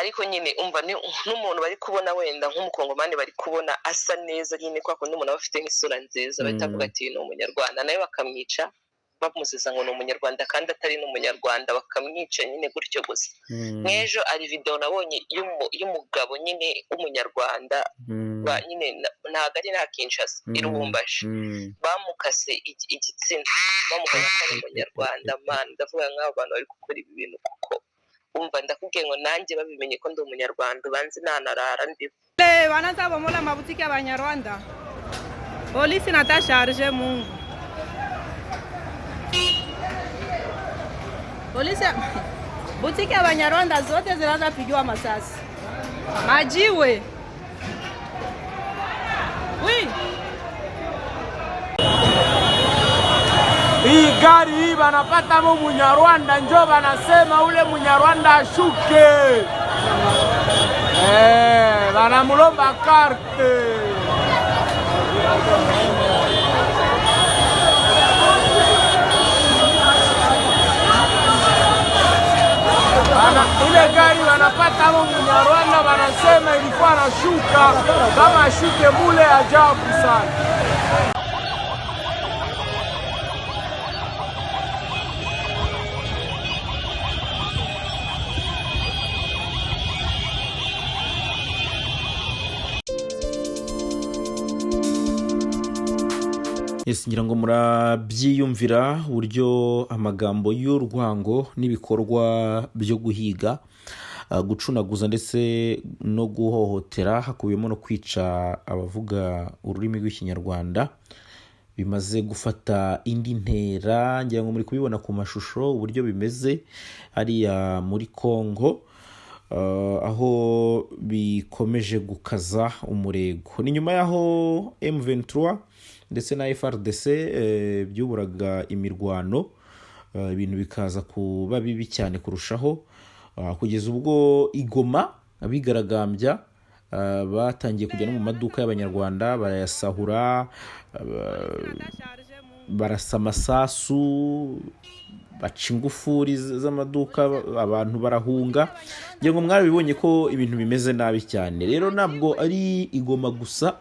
Ariko nyine umva n'umuntu bari kubona, wenda nk'umukongomani bari kubona asa neza nyine, kwa kundi umuntu aba afite nk'isura nziza, bahita bavuga ati ni umunyarwanda, nawe bakamwica bamuziza ngo ni umunyarwanda kandi atari n'umunyarwanda, bakamwica nyine gutyo gusa. Nk'ejo hari videwo nabonye y'umugabo nyine w'umunyarwanda, nyine ntabwo ari nta Kinshasa, i Lubumbashi, bamukase igitsina bamuhora ko ari umunyarwanda. Man, ndavuga nk'abo bantu bari gukora ibi bintu, kuko umva ndakubwiye ngo nanjye babimenye ko ndi umunyarwanda, ubanze nanarara ndiho. Wanaanza bomola mabutiki ya Banyarwanda. Polisi nata charge Mungu. Polisi, butiki ya Banyarwanda zote zinaanza pigiwa masasi. Majiwe. Oui. Hii gari hii banapata mo Munyarwanda, njo banasema ule Munyarwanda ashuke. Banamulomba carte. Ile gari wanapata mo Munyarwanda, wanasema ilikuwa anashuka, kama ashuke mule, ajabu sana. Yes, ngira ngo murabyiyumvira uburyo amagambo y'urwango n'ibikorwa byo guhiga, gucunaguza ndetse no guhohotera, hakubiyemo no kwica abavuga ururimi rw'Ikinyarwanda, bimaze gufata indi ntera. Ngira ngo muri kubibona ku mashusho uburyo bimeze hariya muri Congo, aho bikomeje gukaza umurego. Ni nyuma y'aho M23 ndetse na FARDC byuburaga imirwano, ibintu bikaza kuba bibi cyane kurushaho, kugeza ubwo igoma abigaragambya batangiye kujya no mu maduka y'abanyarwanda barayasahura, barasa amasasu, baca ingufuri z'amaduka, abantu barahunga. Ngira ngo mwarabibonye ko ibintu bimeze nabi cyane. Rero ntabwo ari igoma gusa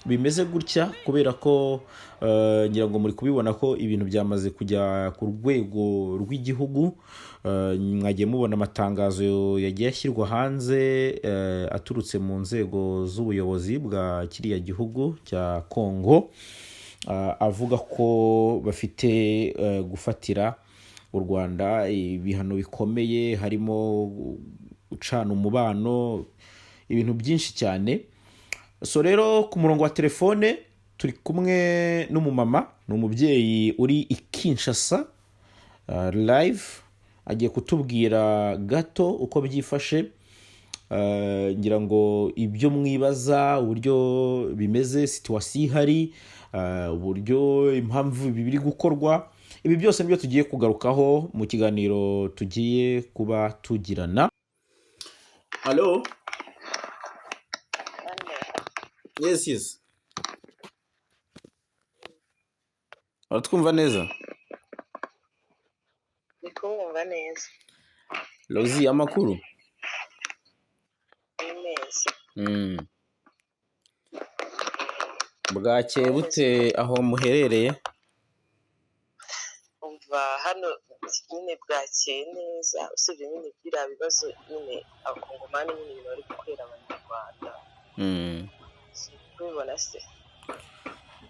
bimeze gutya, kubera ko ngira ngo muri kubibona ko ibintu byamaze kujya ku rwego rw'igihugu. Mwagiye mubona amatangazo yagiye ashyirwa hanze aturutse mu nzego z'ubuyobozi bwa kiriya gihugu cya Congo, avuga ko bafite gufatira u Rwanda ibihano bikomeye, harimo gucana umubano, ibintu byinshi cyane. So rero ku murongo wa telefone turi kumwe n'umumama, ni umubyeyi uri i Kinshasa, live agiye kutubwira gato uko byifashe. Ngira ngo ibyo mwibaza, uburyo bimeze, situation ihari, uburyo impamvu ibi biri gukorwa, ibi byose nibyo tugiye kugarukaho mu kiganiro tugiye kuba tugirana. Allo? Yes, uratwumva neza? Ndi kumwumva neza. Rozi, amakuru? Ni meza. Bwakeye bute aho muherereye? Umva, hano nyine bwakeye neza, usibye nyine biriya bibazo nyine abakongomani nyine ibintu bari gukorera abanyarwanda. Si kubibona se?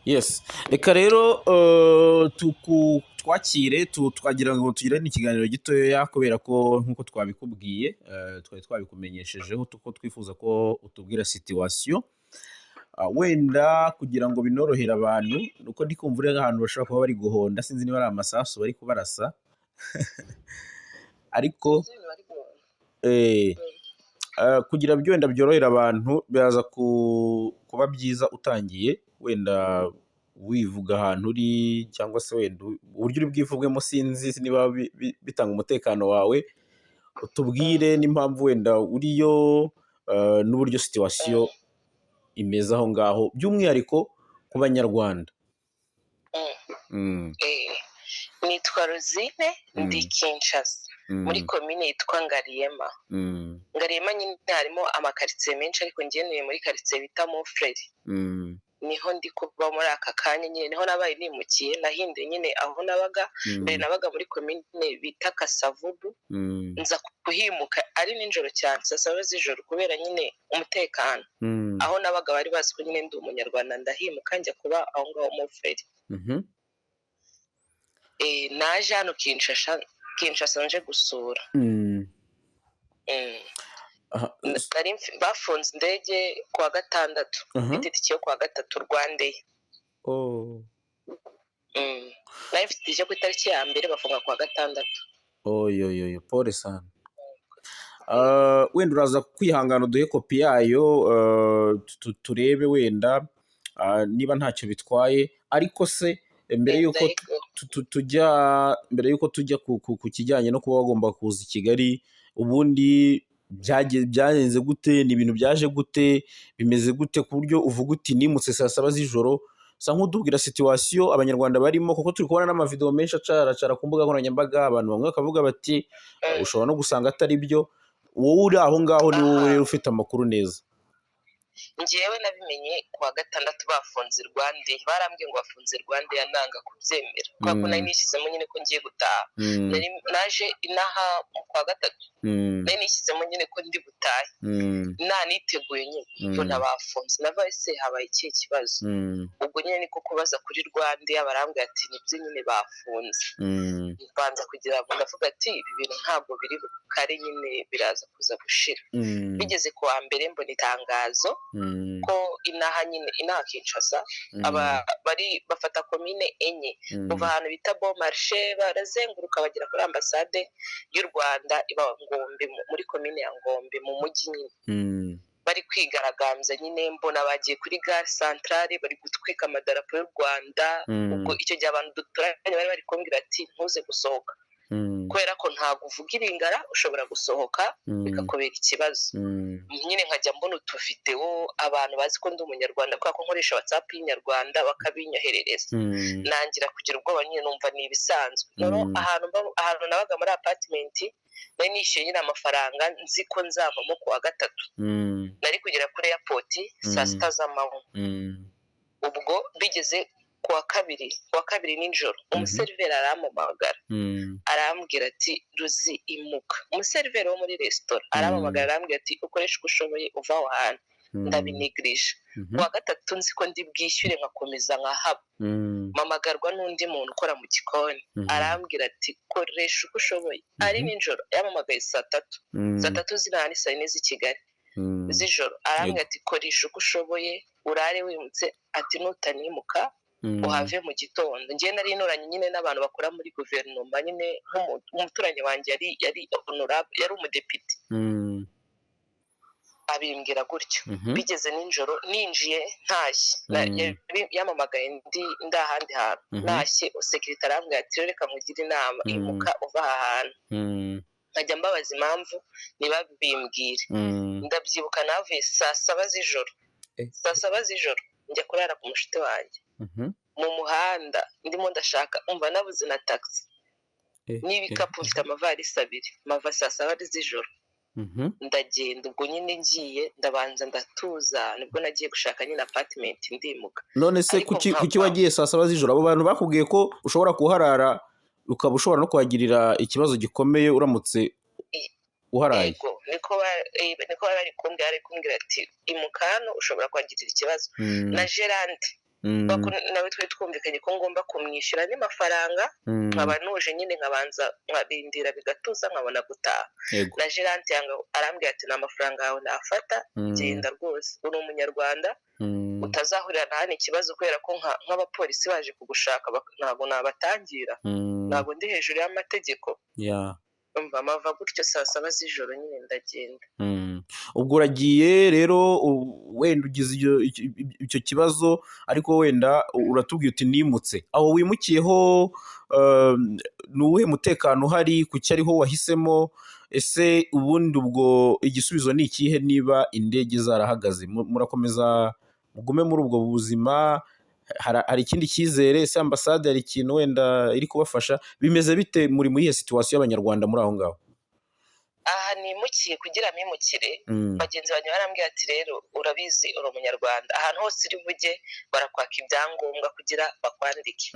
Yes, reka rero twakire, twagira ngo tugirane ikiganiro gitoya, kubera ko nk'uko twabikubwiye, twari twabikumenyeshejeho ko twifuza ko utubwira situation. Wenda kugira ngo binorohere abantu, nuko ndi kumva uri ahantu bashobora kuba bari guhonda, sinzi niba ari amasasu bari kubarasa, ariko Sinzi ibintu bari guhonda. Kugira byo wenda byorohera abantu, biraza kuba byiza utangiye wenda wivuga ahantu uri, cyangwa se wenda uburyo uri bwivugemo, sinzi niba bitanga umutekano wawe, utubwire n'impamvu wenda uriyo, n'uburyo situation imeze aho ngaho, by'umwihariko ku banyarwanda. Nitwa Rosine, ndi Kinshasa. Muri komine yitwa Ngariyema. Ngariyema nyine harimo amakaritsiye menshi, ariko njye ntuye muri karitsiye bita Mont-Fleury. Niho ndi kuba muri aka kanya nyine, niho nabaye nimukiye, nahinduye nyine aho nabaga. Mbere nabaga muri komine bita Kasavubu, nza kuhimuka ari nijoro cyane, saa 7 z'ijoro, kubera nyine umutekano. Aho nabaga bari bazi ko nyine ndi Umunyarwanda, ndahimuka njya kuba aho ngaho Mont-Fleury. Naje hano Kinshasa, Kinshasa nje gusura. Bafunze indege kuwa gatandatu. Mfite itike yo kuwa gatatu RwandAir. Nari mfite itike ku itariki ya 1, bafunga kuwa gatandatu. Oyoyoyo, pole sana. Wenda uraza kwihangana uduhe kopi yayo, turebe wenda niba ntacyo bitwaye. Ariko se mbere y'uko tujya, mbere y'uko tujya ku kijyanye no kuba wagomba kuza i Kigali, ubundi byagenze gute? Ni ibintu byaje gute? Bimeze gute ku buryo uvuga uti nimutse saa 7 z'ijoro? Sa nk'utubwira situation Abanyarwanda barimo, kuko turi kubona n'amavideo menshi acaracara ku mbuga nkoranyambaga, abantu bamwe bakavuga bati ushobora no gusanga atari byo. Wowe uri aho ngaho, ni wowe rero ufite amakuru neza. Njyewe nabimenye kuwa gatandatu bafunze RwandAir. Barambwiye ngo bafunze RwandAir, nanga kubyemera kubera ko nari nishyizemo nyine ko ngiye gutaha. Naje inaha mu kwa gatatu, nari nishyizemo nyine ko ndi butahe, naniteguye nyine, mbona bafunze. Nava ese habaye ikihe kibazo? Ubwo nyine niko kubaza kuri RwandAir, barambwira ati nibyo nyine bafunze. Mbanza kugira ngo ndavuga ati ibi bintu ntabwo biri bukare nyine, biraza kuza gushira. Bigeze ku wa mbere mbona itangazo ko inaha nyine, inaha Kinshasa, aba bari bafata komine enye, kuva ahantu bita Bon Marché barazenguruka bagera kuri ambasade y'u Rwanda iba Ngombe, muri komine ya Ngombe mu mujyi nyine. Bari kwigaragambya nyine, mbona bagiye kuri gare centrale, bari gutwika amadarapo y'u Rwanda. Ubwo icyo gihe abantu duturanye bari kumbwira ati ntuze gusohoka, kubera ko ntabwo uvuga iringara, ushobora gusohoka bikakubera ikibazo. Nyine nkajya mbona utuvidewo, abantu bazi ko ndi Umunyarwanda kubera ko nkoresha WhatsApp y'Inyarwanda, bakabinyoherereza. Nangira kugira ubwoba nyine, numva ni ibisanzwe. Noneho ahantu nabaga muri apartment, nari nishyuye nyine amafaranga nzi ko nzavamo ku wa gatatu. Nari kugera kuri airport saa 6 z'amanywa. Ubwo bigeze ku wa kabiri nijoro, umuseriveri arampamagara, arambwira ati ruzi imuka. Umuseriveri wo muri resitora arampamagara, arambwira ati ukoreshe uko ushoboye uva aho hantu. Ndabinigirije. Ku wa gatatu nzi ko ndi bwishyure nkakomeza nkahaba. Mpamagarwa n'undi muntu ukora mu gikoni, arambwira ati koresha uko ushoboye. Ari nijoro, yampamagaye saa 3. Saa 3 z'inaha ni saa 4 z'i Kigali z'ijoro. Arambwira ati koresha uko ushoboye urare wimutse, ati nutanimuka uhave mu gitondo. Njye nari nturanye nyine n'abantu bakora muri guverinoma nyine, nk'umuturanyi wanjye yari honorable, yari umudepite. Abimbwira gutyo. Bigeze nijoro ninjiye ntashye, yampamagaye ndi ahandi hantu. Ntashye, sécurité arambwira ati reka nkugire inama, imuka uva aha hantu. Nkajya mbabaza impamvu ntibabimbwire. Ndabyibuka navuye saa 7 z'ijoro. Saa 7 z'ijoro njya kurara ku mushuti wanjye mu muhanda, ndimo ndashaka, umva, nabuze na taxi n'ibikapu, mfite amavarisi abiri, mava saa 7 z'ijoro. Ndagenda, ubwo nyine ngiye ndabanza ndatuza, nibwo nagiye gushaka nyine apartment ndimuka. None se Ariko kuki wagiye saa 7 z'ijoro? Abo bantu bakubwiye ko ushobora kuharara, ukaba ushobora no kuhagirira ikibazo gikomeye uramutse uharaye? Yego, niko bari kumbwira, bari kumbwira ati imuka hano ushobora kuhagirira ikibazo. Na gérante nawe twari twumvikanye ko ngomba kumwishyura andi mafaranga, nkaba nuje nyine nkabanza nkabindira bigatuza, nkabona gutaha. Na gérante yanga, arambwira ati nta mafaranga yawe nafata, genda rwose, uri Umunyarwanda, utazahurira na hano ikibazo, kubera ko nk'abapolisi baje kugushaka ntabwo nabatangira, ntabwo ndi hejuru y'amategeko. Umva, mava gutyo saa 7 z'ijoro nyine ndagenda. Ubwo uragiye rero, wenda ugize icyo kibazo, ariko wenda uratubwiye uti nimutse. Aho wimukiyeho ni uwuhe mutekano uhari? Kuki ariho wahisemo? Ese ubundi ubwo igisubizo ni ikihe niba indege zarahagaze? Murakomeza mugume muri ubwo buzima? Hari ikindi cyizere ese? Ambasade hari ikintu wenda iri kubafasha? Bimeze bite? Muri iyihe situation y'Abanyarwanda muri aho ngaho? Aha nimukiye, kugira mimukire, bagenzi banjye barambwira ati: "Rero urabizi, uri Umunyarwanda, ahantu hose uri bujye barakwaka ibyangombwa kugira bakwandike."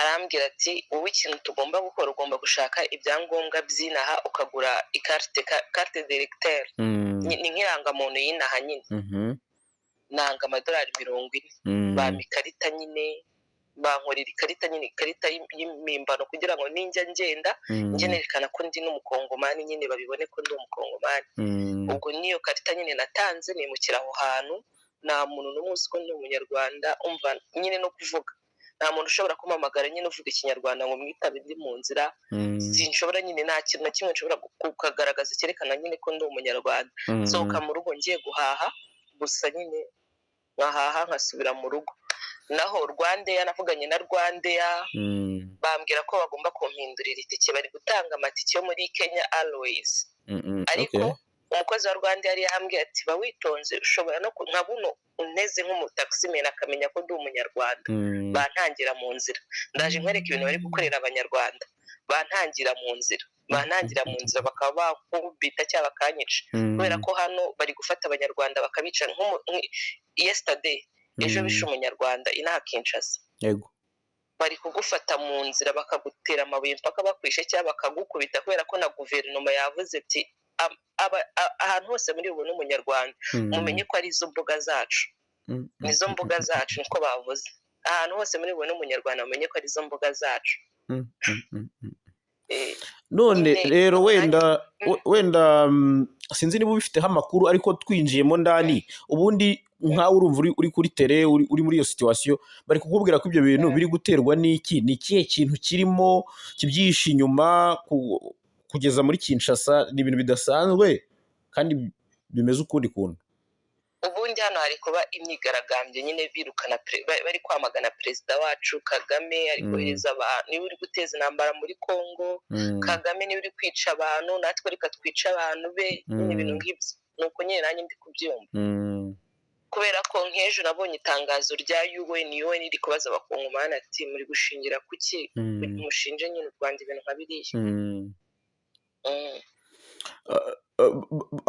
Arambwira ati: "Wowe ikintu tugomba gukora, ugomba gushaka ibyangombwa by'inaha, ukagura ikarite, carte d'électeur." Ni nk'irangamuntu y'inaha nyine. Nanga amadolari 40, bampa ikarita nyine, bankorera ikarita nyine, ikarita y'impimbano, kugira ngo ninjya ngenda njye nerekana ko ndi n'Umukongomani nyine, babibone ko ndi Umukongomani. Ubwo n'iyo karita nyine natanze nimukira aho hantu, nta muntu n'umwe uzi ko ndi Umunyarwanda. Umva nyine, no kuvuga, nta muntu ushobora kumpamagara nyine uvuga Ikinyarwanda ngo mwitabe ndi mu nzira. Sinshobora nyine, nta kintu na kimwe nshobora kukagaragaza cyerekana nyine ko ndi Umunyarwanda. Nsohoka mu rugo ngiye guhaha gusa nyine, nkahaha nkasubira mu rugo. Naho RwandAir, navuganye na RwandAir, bambwira ko bagomba kumpindurira itike, bari gutanga amatike yo muri Kenya Airways. Ariko umukozi wa RwandAir yari yambwiye ati: "Ba witonze, ushobora no nka buno unteze nk'umutaximan akamenya ko ndi Umunyarwanda, bantangira mu nzira." Ndaje nkwereka ibintu bari gukorera Abanyarwanda. Bantangira mu nzira, bantangira mu nzira, bakaba bankubita cyangwa bakanyica, kubera ko hano bari gufata Abanyarwanda bakabica. Yesterday, ejo, bishe Umunyarwanda inaha Kinshasa. Bari kugufata mu nzira, bakagutera amabuye mpaka bakwishe cyangwa bakagukubita, kubera ko na guverinoma yavuze ati: "Ahantu hose muri bubone Umunyarwanda, mumenye ko ari izo mbuga zacu, nizo mbuga zacu." Niko bavuze: "Ahantu hose muri bubone Umunyarwanda, mumenye ko ari izo mbuga zacu." None nyine rero wenda wenda sinzi niba ubifiteho amakuru, ariko twinjiyemo ndani, ubundi nkawe urumva uri kuri terrain, uri muri iyo situation, bari kukubwira ko ibyo bintu biri guterwa n'iki? Ni ikihe kintu kirimo kibyihishe inyuma kugeza muri Kinshasa? Ni ibintu bidasanzwe kandi bimeze ukundi kuntu. Ubundi hano hari kuba imyigaragambyo nyine, birukana bari kwamagana perezida wacu Kagame, ari kohereza abantu, niwe uri guteza intambara muri Congo. Kagame niwe uri kwica abantu, natwe reka twice abantu be nyine, ibintu nk'ibyo. Ni uko nyine nanjye ndi kubyumva, kubera ko nk'ejo nabonye itangazo rya UN. UN iri kubaza Abakongomani ati: "Muri gushingira kuki mushinje nyine u Rwanda ibintu nka biriya?"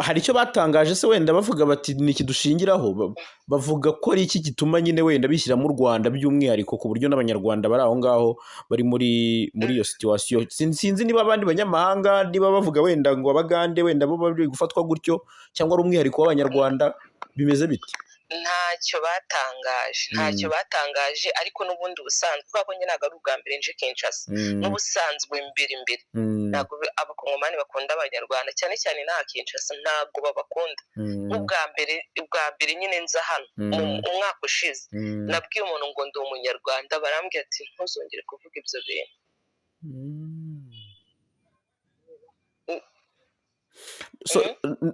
Hari icyo batangaje se wenda bavuga bati: "Ni iki dushingiraho?" Bavuga ko ari iki gituma nyine wenda bishyiramo u Rwanda by'umwihariko, ku buryo n'Abanyarwanda bari aho ngaho bari muri iyo situation? Sinzi niba abandi banyamahanga, niba bavuga wenda ngo Abagande wenda bo bari gufatwa gutyo, cyangwa ari umwihariko w'Abanyarwanda. Bimeze bite? Ntacyo batangaje, ntacyo batangaje, ariko n'ubundi ubusanzwe, kubera ko njye ntabwo ari ubwa mbere nje Kinshasa, n'ubusanzwe mbere mbere ntabwo Abakongomani bakunda Abanyarwanda, cyane cyane inaha Kinshasa ntabwo babakunda. Nk'ubwa mbere, ubwa mbere nyine nza hano umwaka ushize, nabwiye umuntu ngo ndi Umunyarwanda, barambwira ati: "Ntuzongere kuvuga ibyo bintu." So,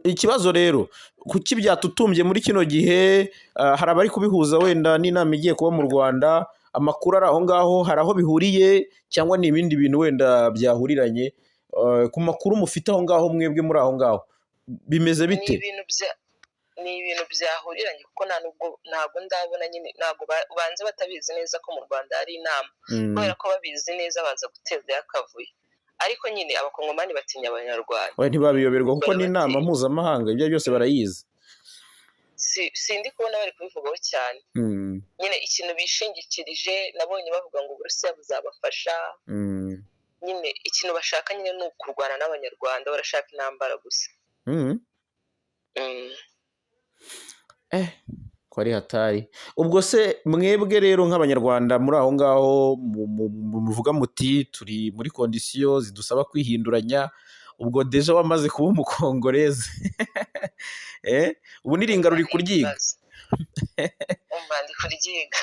ikibazo rero, kuki byatutumbye muri kino gihe? Hari abari kubihuza wenda n'inama igiye kuba mu Rwanda. Amakuru ari aho ngaho, hari aho bihuriye cyangwa ni ibindi bintu wenda byahuriranye? Ku makuru mufite aho ngaho, mwebwe muri aho ngaho, bimeze Ni bite? ibintu byahuriranye, kuko nta nubwo, ntabwo ndabona nyine, ntabwo banze batabizi neza ko mu Rwanda hari inama, kubera ko babizi neza baza guteza akavuyo. Ariko nyine Abakongomani batinya Abanyarwanda. Oya, ntibabiyoberwa kuko ni inama Barabatinya. mpuzamahanga, ibyo byose barayizi. Sindi kubona bari kubivugaho cyane. Nyine ikintu bishingikirije, nabonye bavuga ngo Uburusiya buzabafasha. Nyine ikintu bashaka nyine ni ukurwana n'Abanyarwanda, barashaka intambara gusa. Eh, ko ari hatari! Ubwo se mwebwe rero nk'Abanyarwanda muri aho ngaho, muvuga muti: "Turi muri conditions zidusaba kwihinduranya." Ubwo déjà wamaze kuba Umukongoreze, eh, ubu n'iringaro uri kuryiga? Ibibazo. Umva, ndi kuryiga.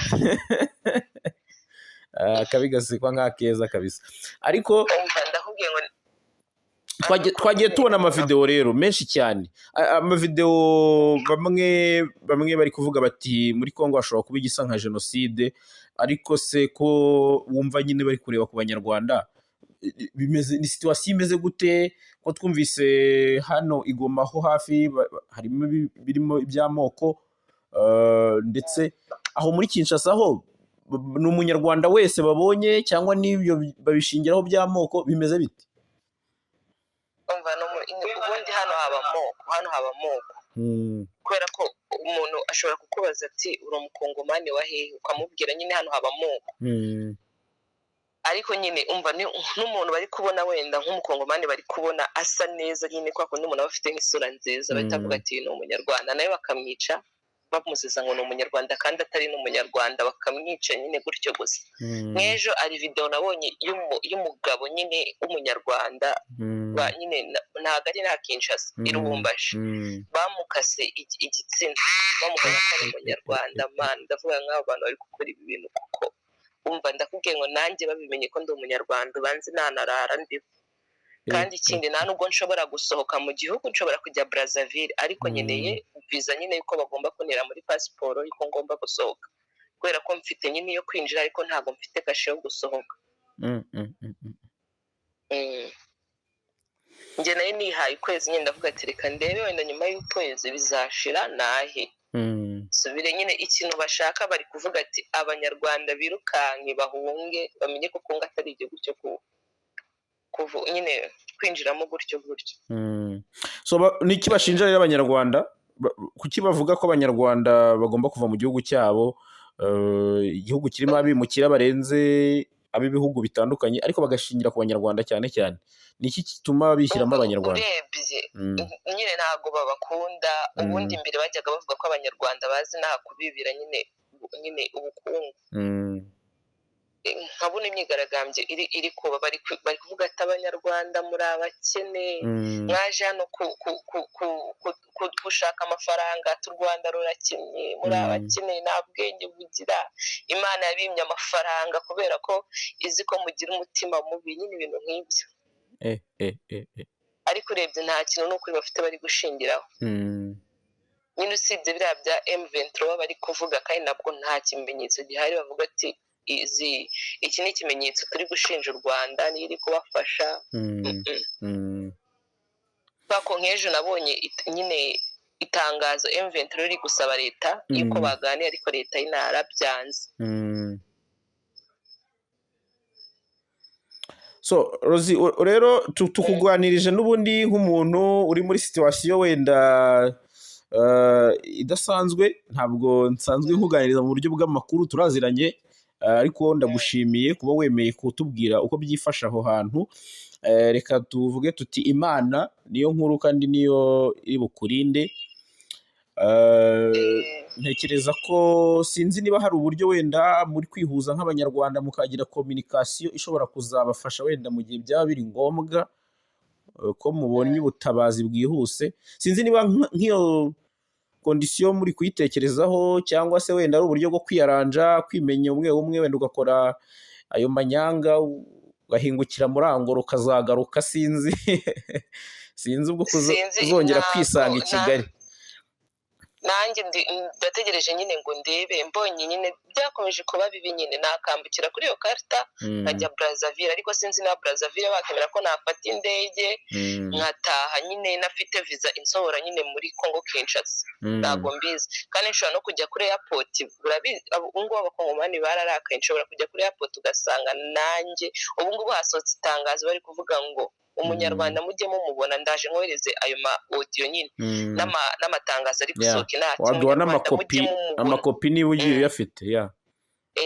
Ah, akabi gasekwa nk'akeza kabisa, ariko Umva, ndakubwiye ngo twagiye tubona amavideo rero menshi cyane. Amavideo bamwe bamwe bari kuvuga bati: "Muri Congo hashobora kuba igisa nka jenoside." Ariko se ko wumva nyine bari kureba ku Banyarwanda, bimeze, ni situation imeze gute, ko twumvise hano i Goma ho hafi harimo birimo iby'amoko, ndetse Aho muri Kinshasa ho ni umunyarwanda wese babonye, cyangwa n'ibyo babishingiraho by'amoko, bimeze bite? Umva, ubundi hano haba amoko, hano haba amoko, kubera ko umuntu ashobora kukubaza ati: "Uri umukongomani wa hehe?" Ukamubwira nyine, hano haba amoko. Ariko nyine umva, n'umuntu bari kubona wenda nk'umukongomani bari kubona asa neza nyine, kwa kundi umuntu aba afite nk'isura nziza, bahita bavuga ati: "Ni umunyarwanda." Nawe bakamwica bamuziza ngo ni umunyarwanda kandi atari n'umunyarwanda, bakamwica nyine gutyo gusa. Nk'ejo ari videwo nabonye y'umugabo nyine w'umunyarwanda, nyine ntabwo ari nta Kinshasa, i Lubumbashi, bamukase igitsina bamuhora ko ari umunyarwanda. Man, ndavuga nk'abo bantu bari gukora ibi bintu, kuko umva, ndakubwiye ngo nanjye babimenye ko ndi umunyarwanda, ubanze nanarara ndiho. Kandi ikindi, nta nubwo nshobora gusohoka mu gihugu. Nshobora kujya Brazzaville, ariko nkeneye viza nyine yuko bagomba kuntera muri pasiporo yuko ngomba gusohoka, kubera ko mfite nyine iyo kwinjira, ariko ntabwo mfite kashe yo gusohoka. Njye nayo nihaye ukwezi nyine, ndavuga ati: "Reka ndebe wenda nyuma y'ukwezi bizashira nahe subire." Nyine ikintu bashaka, bari kuvuga ati: "Abanyarwanda birukanke, bahunge, bamenye ko Kongo atari igihugu cyo nyine kwinjiramo gutyo gutyo." So niki bashinja rero abanyarwanda? Kuki bavuga ko abanyarwanda bagomba kuva mu gihugu cyabo, igihugu kirimo abimukira barenze ab'ibihugu bitandukanye, ariko bagashingira ku banyarwanda cyane cyane? Ni iki gituma bishyiramo abanyarwanda? Urebye nyine ntabwo babakunda. Ubundi mbere bajyaga bavuga ko abanyarwanda bazi nta kubibira nyine ubukungu. Nkabona imyigaragambyo iri kuba, bari kuvuga ati: "Abanyarwanda muri abakene, mwaje hano gushaka amafaranga, ati u Rwanda rurakennye, muri abakene, nta bwenge bugira, Imana yabimye amafaranga kubera ko izi ko mugira umutima mubi." Nyine ibintu nk'ibyo. Ariko urebye nta kintu n'ukuri bafite bari gushingiraho nyine, usibye biriya bya M23 bari kuvuga, kandi nabwo nta kimenyetso gihari bavuga ati: "Izi, iki ni ikimenyetso turi gushinja u Rwanda, niyo iri kubafasha." Kubera ko nk'ejo nabonye nyine itangazo M23 riri gusaba leta yuko baganira, ariko leta y'intara byanze. So Rozi, rero tukuganirije n'ubundi nk'umuntu uri muri situation wenda idasanzwe. Ntabwo nsanzwe nkuganiriza mu buryo bw'amakuru, turaziranye, ariko ndagushimiye kuba wemeye kutubwira uko byifashe aho hantu. Reka tuvuge tuti Imana niyo nkuru kandi niyo iri bukurinde. Ntekereza ko sinzi niba hari uburyo wenda muri kwihuza nk'abanyarwanda mukagira communication ishobora kuzabafasha wenda mu gihe byaba biri ngombwa ko mubonye ubutabazi bwihuse. Sinzi niba nk'iyo condition muri kuyitekerezaho, cyangwa se wenda ari uburyo bwo kwiyaranja, kwimenya umwe umwe, wenda ugakora ayo manyanga ugahingukira muri Angola ukazagaruka. Sinzi ubwo Sinzi, kuzongera ntabwo kwisanga i Kigali. Nanjye ndategereje nyine ngo ndebe. Mbonye nyine byakomeje kuba bibi, nyine nakambukira kuri iyo karita nkajya Brazzaville, ariko sinzi na Brazzaville bakemera ko nafata indege nkataha nyine nafite visa insohora nyine muri Congo Kinshasa. Ntabwo mbizi. Kandi nshobora no kujya kuri airport, urabizi ubu ngubu abakongomani bararakaye, nshobora kujya kuri airport ugasanga nanjye ubu ngubu hasohotse itangazo bari kuvuga ngo umunyarwanda mujye mumubona. Ndaje nkohereze ayo ma audio nyine n'amatangazo ari gusohoka inaha ati Waduha umunyarwanda n'amakopi mujye mumubona. Amakopi niba ugiye uyafite ya.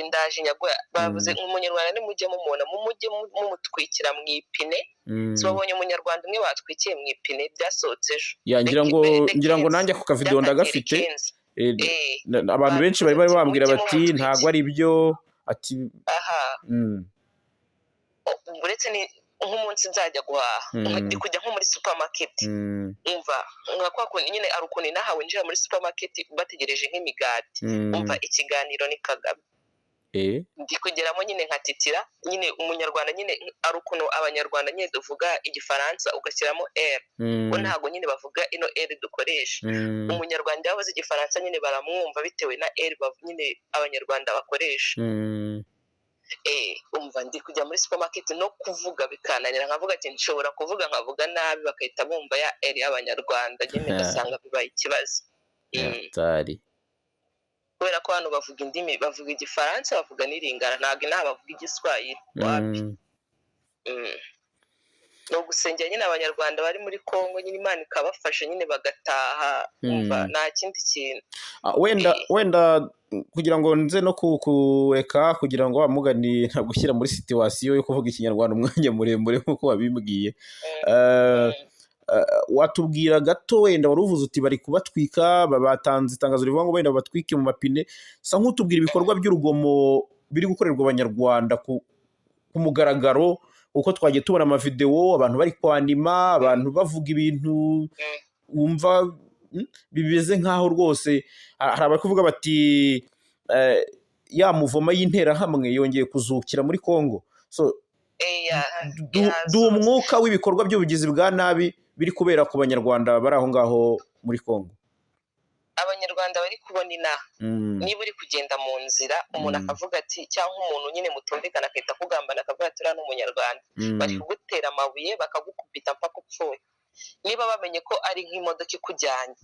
Ndaje nyaguha. Bavuze umunyarwanda nimujye mumubona, mumujye mumutwikira mu ipine. Si wabonye umunyarwanda umwe batwikiye mu ipine? Byasohotse ejo. Ya, ngira ngo Le ngira ngo 15. Nanjye ako kavidewo Byakagiye ndagafite. Le 15. Abantu benshi bari bavuze ati bambwira mujye bati mumutwikira. Ntabwo ari byo, ati Aha. Uretse ni nk'umunsi nzajya guhaha, ndi kujya nko muri supermarket, umva, nka kwa kundi nyine ari ukuntu inaha winjira muri supermarket bategereje nk'imigati, umva, ikiganiro ni Kagame. Ndi kugeramo nyine nkatitira nyine umunyarwanda nyine, ari ukuntu abanyarwanda nyine tuvuga igifaransa ugashyiramo r, bo ntabwo nyine bavuga ino r dukoresha. Umunyarwanda iyo avuze igifaransa nyine baramwumva bitewe na r nyine abanyarwanda bakoresha. Umva, ndi kujya muri supermarket no kuvuga bikananira, nkavuga ati nshobora kuvuga nkavuga nabi, bagahita bumva ya r y'abanyarwanda nyine, ugasanga bibaye ikibazo. Hatari. Kubera ko hano bavuga indimi, bavuga Igifaransa, bavuga n'Iringara, ntabwo inaha bavuga Igiswahili, wapi. Ni ugusengera nyine Abanyarwanda bari muri Kongo nyine, Imana ikabafasha nyine bagataha. Umva, nta kindi kintu. Ah, wenda wenda kugira ngo nze no kureka kugira ngo wa mugani ntagushyira muri situation yo kuvuga Ikinyarwanda umwanya muremure nk'uko wabimbwiye. Watubwira gato, wenda wari uvuze uti bari kubatwika, batanze itangazo rivuga ngo wenda babatwike mu mapine, sa nk'utubwira ibikorwa by'urugomo biri gukorerwa Abanyarwanda ku mugaragaro, uko twagiye tubona amavidewo, abantu bari kwanima, abantu bavuga ibintu wumva bimeze nk'aho rwose hari abari kuvuga bati ya muvoma y'Interahamwe yongeye kuzukira muri Congo. So duha umwuka w'ibikorwa by'ubugizi bwa nabi biri kubera ku Banyarwanda bari aho ngaho muri Congo. Abanyarwanda bari kubona inaha, niba uri kugenda mu nzira, umuntu akavuga ati, cyangwa umuntu nyine mutumvikana akahita akugambana, akavuga ati uriya ni Umunyarwanda, bari kugutera amabuye, bakagukubita mpaka upfuye. Niba bamenye ko ari nk'imodoka ikujyanye,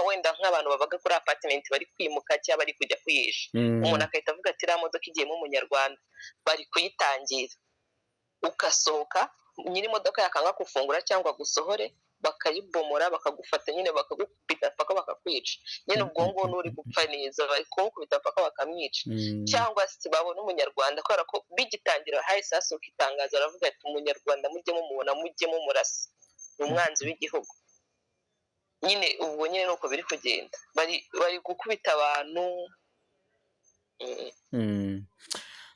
wenda nk'abantu babaga kuri apartment bari kwimuka cyangwa bari kujya kwihisha, umuntu agahita avuga ati iriya modoka igiyemo Umunyarwanda, bari kuyitangira, ugasohoka, nyiri imodoka yakanga gufungura cyangwa gusohore, bakayibomora, bakagufata nyine, bakagukubita mpaka bakakwica nyine. Ubwo ngubwo n'uri gupfa neza, bari kumukubita mpaka bakamwica. Cyangwa se babona Umunyarwanda, kubera ko bigitangira hahise hasohoka itangazo, aravuga ati Umunyarwanda mujye mumubona mujye mumurasa, ni umwanzi w'igihugu nyine. Ubwo nyine nuko biri kugenda, bari gukubita abantu,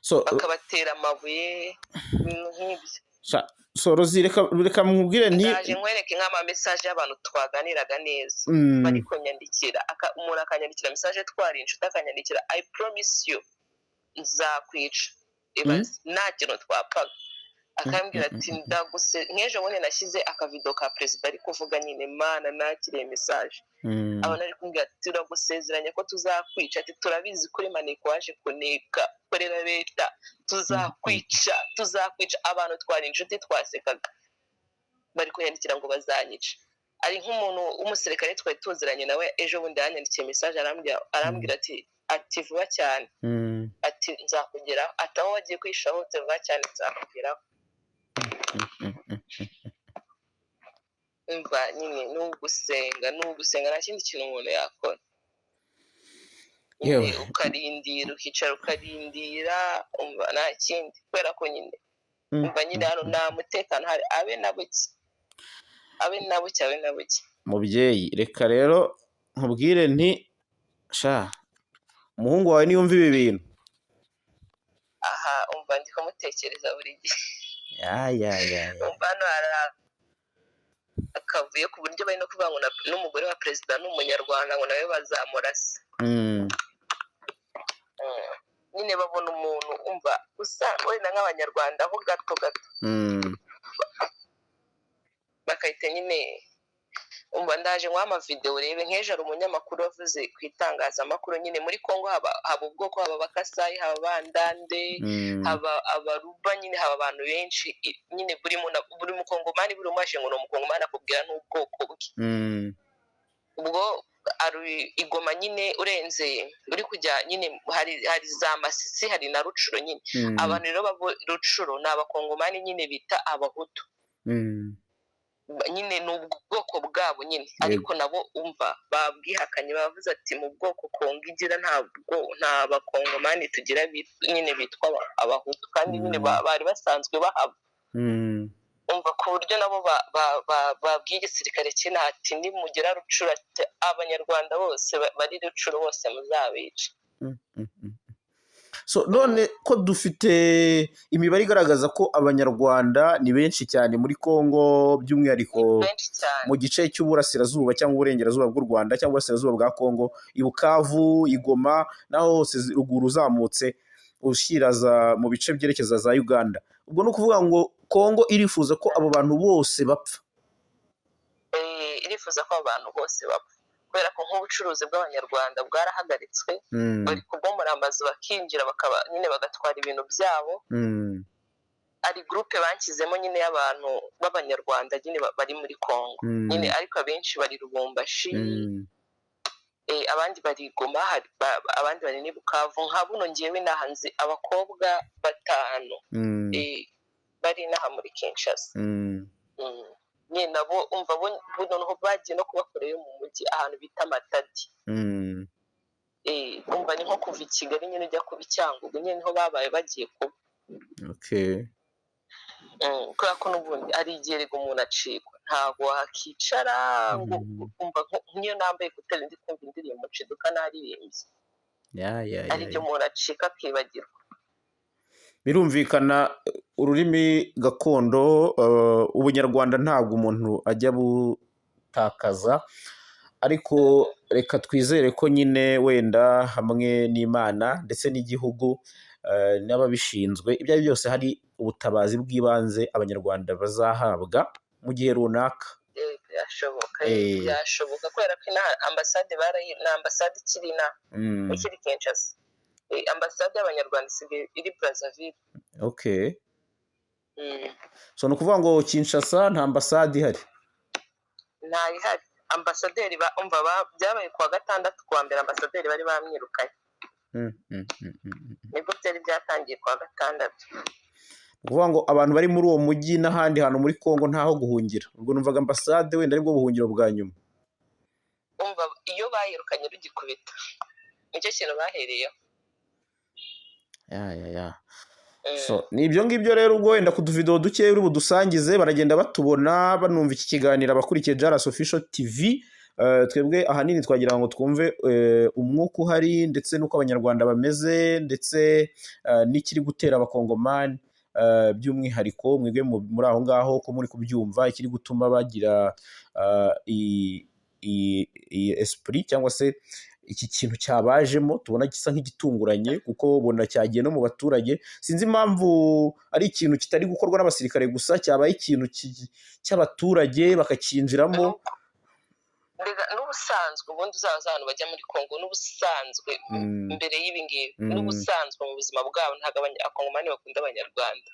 So bakabatera amabuye, ibintu nk'ibyo. So Rozi, reka mubwire nti Ndaje nkwereke nk'ama message y'abantu twaganiraga neza, bari kunyandikira, umuntu akanyandikira message, twari inshuti, akanyandikira "I promise you nzakwica". Ibaze, nta kintu twapfaga, akambwira ati ndaguse. Nk'ejo bundi nashyize akavido ka perezida ari kuvuga nyine, Mana, nakiriye message, abantu ari kumbwira ati turagusezeranya ko tuzakwica, ati turabizi kuri maneko waje kuneka korera leta, tuzakwica, tuzakwica. Abantu twari inshuti, twasekaga, bari kunyandikira ngo bazanyica. Ari nk'umuntu w'umusirikare twari tuziranye nawe, ejo bundi yanyandikiye message, arambwira ati vuba cyane, ati nzakugeraho, ati aho wagiye kwihisha hose vuba cyane nzakugeraho. Umva nyine, ni ugusenga, ni ugusenga, nta kindi kintu umuntu yakora. Yewe. Nyine ukarindira, ukicara ukarindira, umva nta kindi, kubera ko nyine umva nyine hano nta mutekano hari, abe na buke, abe na buke, abe na buke. Mubyeyi, reka rero nkubwire nti sha umuhungu wawe niyumva ibi bintu. Aha, umva, ndi kumutekereza buri gihe. Ya ya ya ya. Umva, hano hari akavuyo ku buryo bari no kuvuga ngo n'umugore wa perezida ni Umunyarwanda, ngo nawe bazamurasa. Nyine babona umuntu, umva, usa wenda nk'Abanyarwanda ho gato gato, bakahita nyine. Umva, ndaje nguhe amavidewo urebe. Nk'ejo hari umunyamakuru wavuze ku itangazamakuru nyine, muri Kongo haba ubwoko, haba Abakasayi, haba Abandande, haba Abaruba, nyine haba abantu benshi. Nyine buri muntu, buri Mukongomani, buri umwe ngo ni Umukongomani, akubwira n'ubwoko bwe. Ubwo ari igoma nyine, urenze uri kujya nyine hari za Masisi, hari na Rucuro nyine. Abantu rero babo Rucuro ni Abakongomani nyine bita Abahutu. Nyine ni ubwoko bwabo nyine, ariko nabo umva babwihakanye, bavuze ati mu bwoko Kongo igira ntabwo nta Bakongomani tugira nyine bitwa Abahutu, kandi nyine bari basanzwe bahaba. Umva, ku buryo nabo babwiye igisirikare kino ati nimugera Rucuro, ati Abanyarwanda bose bari Rucuro bose muzabica. So none ko dufite imibare igaragaza ko Abanyarwanda ni benshi cyane muri Congo, by'umwihariko benshi cyane mu gice cy'uburasirazuba cyangwa uburengerazuba bw'u Rwanda cyangwa uburasirazuba bwa Congo, i Bukavu, i Goma, naho hose ruguru uzamutse ushyira za mu bice byerekeza za Uganda, ubwo ni ukuvuga ngo Congo irifuza ko abo bantu bose bapfa. Irifuza ko abantu bose bapfa, kubera ko nk'ubucuruzi bw'Abanyarwanda bwarahagaritswe, bari kubomora amazu, bakinjira, bakaba nyine bagatwara ibintu byabo. Ari groupe banshyizemo nyine y'abantu b'Abanyarwanda nyine bari muri Congo nyine, ariko abenshi bari Lubumbashi. Abandi bari i Goma, abandi bari n'i Bukavu. Nka buno ngewe inaha nzi abakobwa batanu bari inaha muri Kinshasa. Nyine nabo umva bo noneho bagiye no kubakoreyo mu mujyi ahantu bita Matadi. Umva ni nko kuva i Kigali nyine ujya kuba i Cyangugu, nyine niho babaye bagiye kuba. Kubera ko n'ubundi ari igihe erega umuntu acikwa, ntabwo wakicara ngo umva nk'iyo nambaye écouteurs ndi kumva indirimbo nshiduka naririmbye. Ari igihe umuntu acika akibagirwa. Birumvikana, ururimi gakondo, ubunyarwanda, ntabwo umuntu ajya butakaza, ariko reka twizere ko nyine wenda hamwe n'Imana ndetse n'igihugu n'ababishinzwe, ibyo ari byo byose hari ubutabazi bw'ibanze abanyarwanda bazahabwa mu gihe runaka. Byashoboka. Byashoboka kubera ko inaha ambasade barayi, ni ambasade ikiri inaha, ikiri Kinshasa. Ambasade y'abanyarwanda isigaye iri Brazzaville. So ni ukuvuga ngo Kinshasa nta ambasade ihari? Ntayihari. Ambasaderi umva byabaye kuwa gatandatu, kuwa mbere ambasaderi bari bamwirukanye. Nibwo byari byatangiye kuwa gatandatu. Ni ukuvuga ngo abantu bari muri uwo mujyi n'ahandi hantu muri Congo ntaho guhungira. Ubwo numvaga ambasade wenda aribwo buhungiro bwa nyuma. Umva, iyo bayirukanye rugikubita nicyo kintu bahereyeho. Ya. So ni ibyo ngibyo rero. Ubwo wenda ku tuvidewo duke uri budusangize, baragenda batubona banumva iki kiganiro abakurikiye Jaras Official TV. Twebwe ahanini twagira ngo twumve umwuka uhari ndetse n'uko abanyarwanda bameze, ndetse n'ikiri gutera abakongomani, by'umwihariko mwebwe muri aho ngaho ko muri kubyumva, ikiri gutuma bagira iyi esprit cyangwa se iki kintu cyabajemo tubona gisa nk'igitunguranye, kuko ubona cyagiye no mu baturage. Sinzi impamvu ari ikintu kitari gukorwa n'abasirikare gusa, cyabaye ikintu cy'abaturage bakacyinjiramo. Mbega n'ubusanzwe ubundi uzaza ahantu bajya muri Congo, n'ubusanzwe mbere y'ibi ngibi, n'ubusanzwe mu buzima bwabo ntabwo abakongomani bakunda abanyarwanda.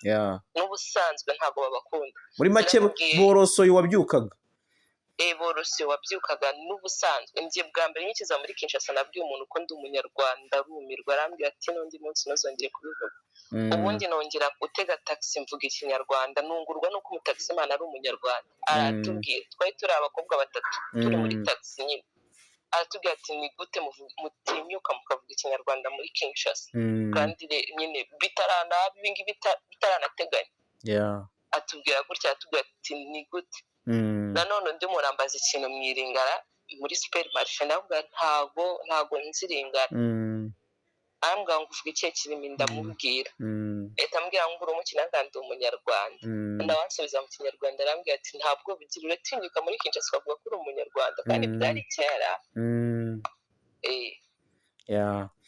N'ubusanzwe ntabwo babakunda. Muri make Sinakubwiye. borosoye uwabyukaga. Boroshye wabyukaga. N'ubusanzwe njye bwa mbere nkikiza muri Kinshasa nabwiye umuntu ko ndi umunyarwanda, arumirwa, arambwira ati: "N'undi munsi ntuzongere kubivuga." Ubundi nongera gutega taxi mvuga ikinyarwanda, nungurwa n'uko umutaximana ari umunyarwanda. Aratubwira, twari turi abakobwa batatu turi muri taxi nyine, aratubwira ati: "Ni gute mutinyuka mukavuga ikinyarwanda muri Kinshasa?" Kandi nyine bitaranaba ibi ngibi, bitaranateganya. Atubwira gutya, aratubwira ati: "Ni gute?" Nanone undi muntu ambaza ikintu mu iringara muri supermarché, ndavuga ntago nzi iringara. Arambwira ngo: "Uvuga ikihe kirimi?" Ndamubwira. Leta ambwira ngo: "Uri umukina?" Ndi umunyarwanda. Nawe ansubiza mu kinyarwanda, arambwira ati: "Ntabwo bigira, uratinyuka muri Kinshasa ukavuga ko uri umunyarwanda?" Kandi byari kera.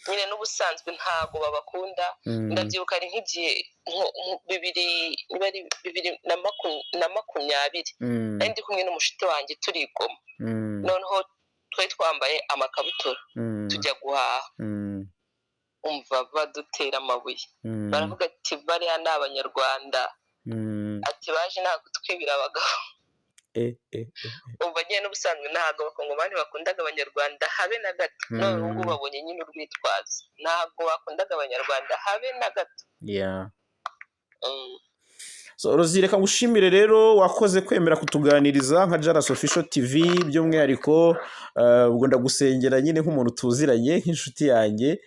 Nyine n'ubusanzwe ntabwo babakunda. Ndabyibuka ari nk'igihe nko mu bibiri, niba ari 2020, nari ndi kumwe n'umushuti wanjye turi i Goma. Noneho twari twambaye amakabutura tujya guhaha. Umva, badutera amabuye, baravuga ati: "Bariya ni abanyarwanda," ati: "Baje ntabwo twibira abagabo." Umva nyine n'ubusanzwe ntabwo abakongomani bakundaga abanyarwanda habe na gato. None ubu ngubu babonye nyine urwitwazo. Ntabwo bakundaga abanyarwanda habe na gato. So, Rozi, reka ngushimire rero, wakoze kwemera kutuganiriza nka Jaras Official TV by'umwihariko. Ubwo ndagusengera nyine nk'umuntu tuziranye, nk'inshuti yanjye,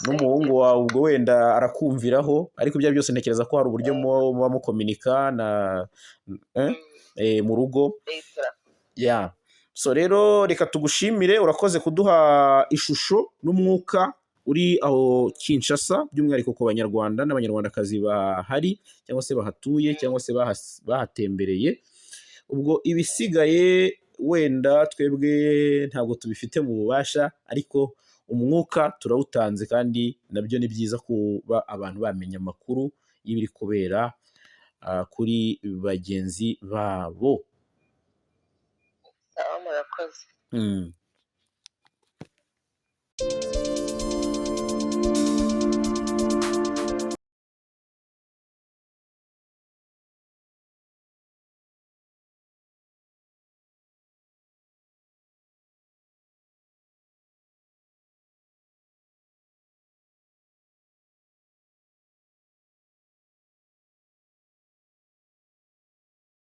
n'umuhungu wawe ubwo wenda arakumviraho, ariko ibyo byose ntekereza ko hari uburyo muba mukominika na mu rugo. Yeah. So rero reka tugushimire, urakoze kuduha ishusho n'umwuka uri aho Kinshasa, by'umwihariko ku banyarwanda n'abanyarwandakazi bahari cyangwa se bahatuye cyangwa se bahatembereye. Ubwo ibisigaye wenda twebwe ntabwo tubifite mu bubasha, ariko umwuka turawutanze, kandi nabyo ni byiza kuba abantu bamenya amakuru y'ibiri kubera kuri bagenzi babo. Sawa, murakoze.